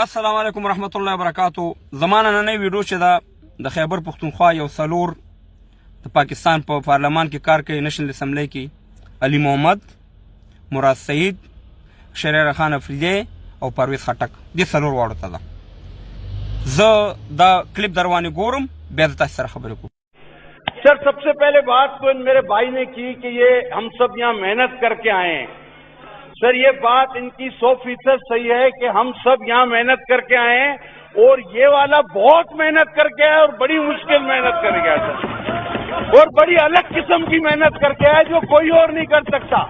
السلام علیکم ورحمت الله وبرکاتو. زما نننۍ ویډیو چې ده، د خیبر پښتونخوا یو څلور د پاکستان په پارلمان کې کار کوي، نېشنل اسمبلی کې، علي محمد، مراد سعید، شهریار خان افریدی او پرویز خټک، دې څلور واړو ته ده. زه دا کلیپ دروانې ګورم، بیا زه تاسو سره خبرې کوم. सर، सबसे पहले बात तो मेरे भाई ने की कि ये हम सब यहाँ मेहनत करके आए हैं। सर، ये बात इनकी 100% सही है कि हम सब यहाँ मेहनत करके आए हैं और ये वाला बहुत मेहनत करके आया और बड़ी मुश्किल मेहनत कर गया सर और बड़ी अलग किस्म की मेहनत करके आया जो कोई और नहीं कर सकता।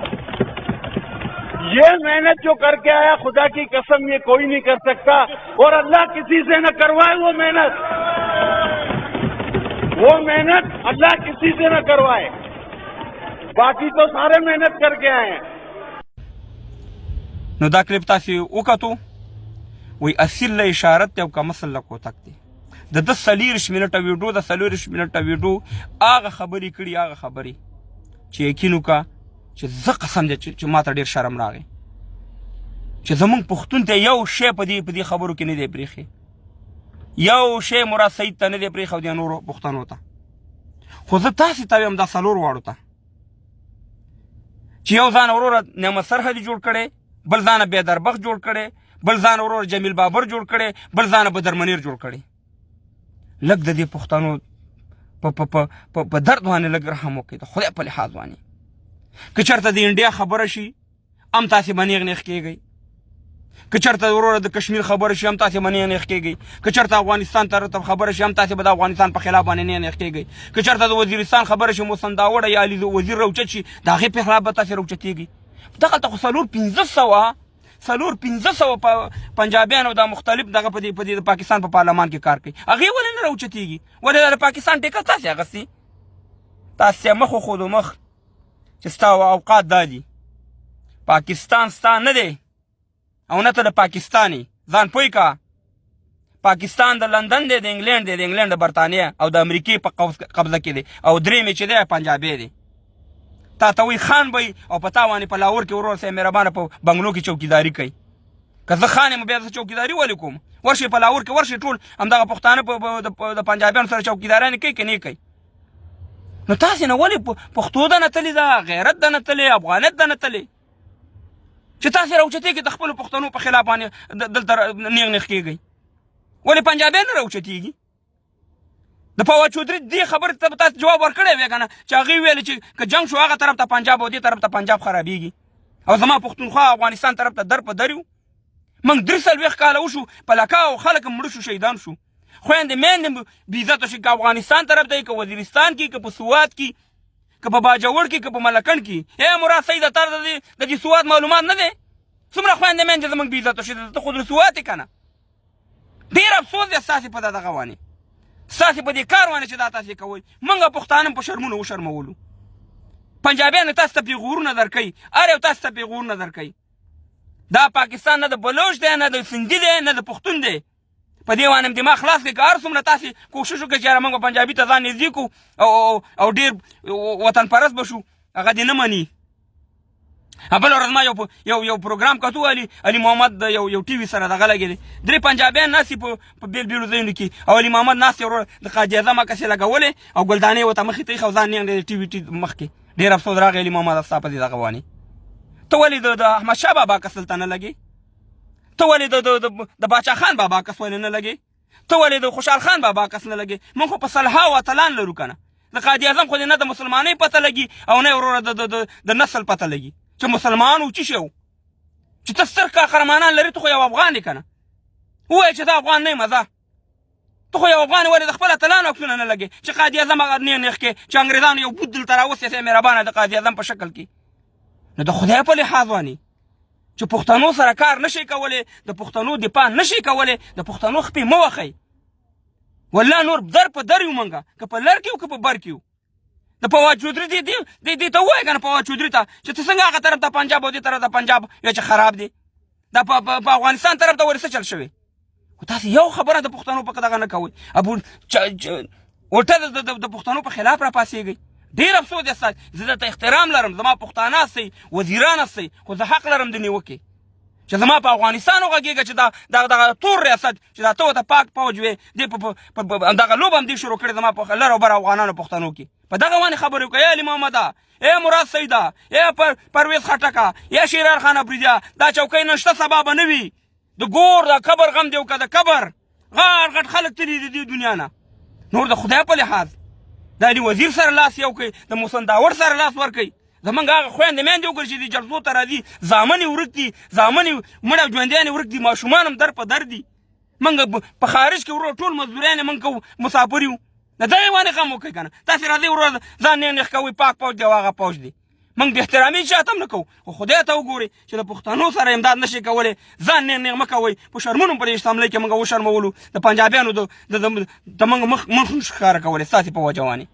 ये मेहनत जो करके आया، खुदा की कसम، ये कोई नहीं कर सकता और अल्लाह किसी से न करवाए वो मेहनत। वो मेहनत अल्लाह किसी से न करवाए। बाकी तो सारे मेहनत करके आए हैं। نو دا کلیپ تاسو وکتو. وی اصیل له اشارت دی او که مثل له کوتک دی. د 40 منټه ویډیو، د 40 منټه ویډیو هغه خبرې کړي، هغه خبرې چې یقین وکړه چې زه قسم دی چې ماته ډېر شرم راغی چې زمونږ پښتون ته یو شی په دې خبرو کې نه دی پرېښی. یو شی مراد سعید ته نه دی پرېښی او د نورو پښتنو ته. خو زه تاسې ته وایم، دا څلور واړو ته چې یو ځان وروره نعمت سرحدي جوړ کړي، بل ځان بیا دربخت جوړ کړي، بل ځان ورور جمیل بابر جوړ کړي، بل ځان بدرمنیر جوړ کړي، لږ د دې پښتنو په درد باندې لږ رحم وکړئ، د خدای په لحاظ باندې. که چېرته د انډیا خبره شي، هم تاسې به نیغ نیغ کېږئ. که چېرته وروره د کشمیر خبره شي، هم تاسې به نیغ نیغ کېږئ. که چېرته افغانستان ته خبره شي، هم تاسې به د افغانستان په خلاف باندې نیغ نیغ کېږئ. که چېرته د وزیرستان خبره شي، محسن داوړه یا علي وزیر راوچت شي، د هغې په خلاف به تاسې راوچتېږئ. دغلته خو 400-500 پنجابیان او دا مختلف دغه په دې د پاکستان په پارلمان کې کار کوي. هغې ولې نه راوچتېږي؟ ولې د پاکستان ټیکه تاسې اخیستې؟ تاسې مخ وښودو، مخ چې ستا اوقات دا دي. پاکستان ستا نه دی او نه ته د پاکستان یې. ځان پوه کا. پاکستان د لندن دی، د انګلند دی، د انګلند، د برتانیا او د امریکې په قبضه کې دی او درې مې چې دی پنجابی دی. تا ته وایي خان به او په تا باندې په لاهور کې ورور سه مهربانه په بنګلو کې چوکیداري کوي. که زه خان یم، بیا زه چوکیداري ولې کوم؟ ورشي په لاهور کې، ورشي ټول همدغه پښتانه په د پنجابیانو سره چوکیدارانې کوي که نه کوي؟ نو تاسې نه ولې پښتو ده نه تلې ده، غیرت ده نه تلې، افغانیت ده نه تلې چې تاسې راوچتېږئ، د خپلو پښتنو په خلاف باندې دلته نیغ نیغ کېږئ؟ ولې پنجابیان نه راوچتېږي؟ د فواد چودري دې خبرې ته به تاسو جواب ورکړی وی که نه چې هغې ویل چې که جنګ شو، هغه طرف ته پنجاب او دې طرف ته پنجاب خرابېږي او زما پښتونخوا افغانستان طرف ته در په در یو. موږ 43 کاله وشو، په لکاو خلک مړه شو، شهیدان شو، خویندې میندې بې عزته شي. که افغانستان طرف ته، که وزیرستان کې، که په سوات کې، که په باجوړ کې، که په ملکنډ کې. ای مراد سید، تر د دې سوات معلومات نه دی؟ څومره خویندې میندې زموږ بې عزته شي؟ ته خو د سوات یې که نه؟ ډېر افسوس دی ستاسې په دغه باندې، ستاسې په دې کار باندې چې دا تاسې کوئ. موږ پښتانه په شرمونو وشرمولو. پنجابیانو تاسو ته پیغورونه درکوي، هر یو تاسو ته پیغورونه درکوي. دا پاکستان نه د بلوچ دی، نه د سندي دی، نه د پښتون دی. په دې باندې دماغ خلاص کړئ. که هر څومره تاسې کوشش وکړئ چې یاره موږ پنجابي ته ځان نږدې کړو او ډېر وطن پرست به شو، هغه دې نه مني. بل ورځ ما یو پروګرام کتو، علي محمد د یو ټي وي سره دغه لګېدی. درې پنجابیان ناست په بېل بېلو ځایونو کې او علي محمد ناست دی ورور، د قاضي اعظم عکس یې لګولی او ګلدانې ورته مخې ته ایښې او ځان نیغ دی ټي وي ټي مخکې. ډېر افسوس راغی علي محمد ستا په دې دغه باندې. ته ولې د احمد شاه بابا عکس دلته نه لګې؟ ته ولې د باچا خان بابا عکس ولې نه لګې؟ ته ولې د خوشحال خان بابا عکس نه لګې؟ موږ خو په سلهاو اتلان لرو که نه؟ د قاضي اعظم خو دې نه د مسلمانۍ پته لګي او نه وروره د نسل پته لګي چې مسلمان و چې شو چې ته ستر قهرمانان لري. ته خو یو افغان دی که نه؟ ووایه چې زه افغان نه یم. ځه، ته خو یو افغان، ولې د خپل اتلانو عکسونه نه لګې چې قاضي اعظم هغه نیغ نیغ کې چې انګریزانو یو بت دلته راوستی دی مهربانه د قاضي اعظم په شکل کې؟ نو د خدای په لحاظ باندې چې پښتنو سره کار نشي کولی، د پښتنو دفاع نشي کولی، د پښتنو خپې مه وخئ. والله نور در په در یو مونږه، که په لر کې یو که په بر کې یو. د فواد چودري دې ته ووایه که نه فواد چودري ته چې ته څنګه هغه طرف ته پنجاب او دې طرف ته پنجاب یا چې خراب دی، دا په افغانستان طرف ته ولې څه چل شوی؟ خو تاسو یو خبره د پښتنو په دغه نه کوئ، ابو الټه د پښتنو په خلاف را پاسېږئ. ډېر افسوس دی ستاسو. زه درته احترام لرم، زما پښتانه هستئ، وزیران هستئ، خو زه حق لرم د نیوکې. چې زما په افغانستان وغږېږه چې دا دغه دغه تور ریاست چې دا ته ورته پاک پوج وې، دې په دغه لوبه هم دې شروع کړې زما په لر او بر افغانانو پښتنو کې. په دغه باندې خبرې وکړه. ای علي محمده، ای مراد سیده، ای پرویز خټکه، ای شیرار خان افریدیا، دا چوکۍ نن شته سبا به نه وي. د ګور د قبر غم دی وکړه، د قبر غټ غټ خلک تللي دي دې دنیا نه. نور د خدای په لحاظ د علي وزیر سره لاس یو کړئ، د محسن داوړ سره لاس ورکړئ. زمونږ هغه خویندې میندې وګورئ چې دې جلسو ته راځي، زامن یې ورک دي، زامن یې مړه او ژوندیان یې ورک دي، ماشومان هم در په در دي. مونږ په خارج کې ورور ټول مزدوریان مونږ کوو، مسافر یو. د دغې باندې غم وکړئ که نه تاسې راځئ ورور ځان نیغ نیغ کوئ، پاک پوج دی او هغه پوج دی. مونږ بې احترامي چاته هم نه کوو، خو خدای ته وګورئ چې د پښتنو سره امداد نشئ کولی، ځان نیغ نیغ مه کوئ. په شرمونو په دې اسمبلۍ کې مونږ وشرمولو، د پنجابیانو د مونږ مخ مخ نشو ښکاره کولی ستاسې په وجه باندې.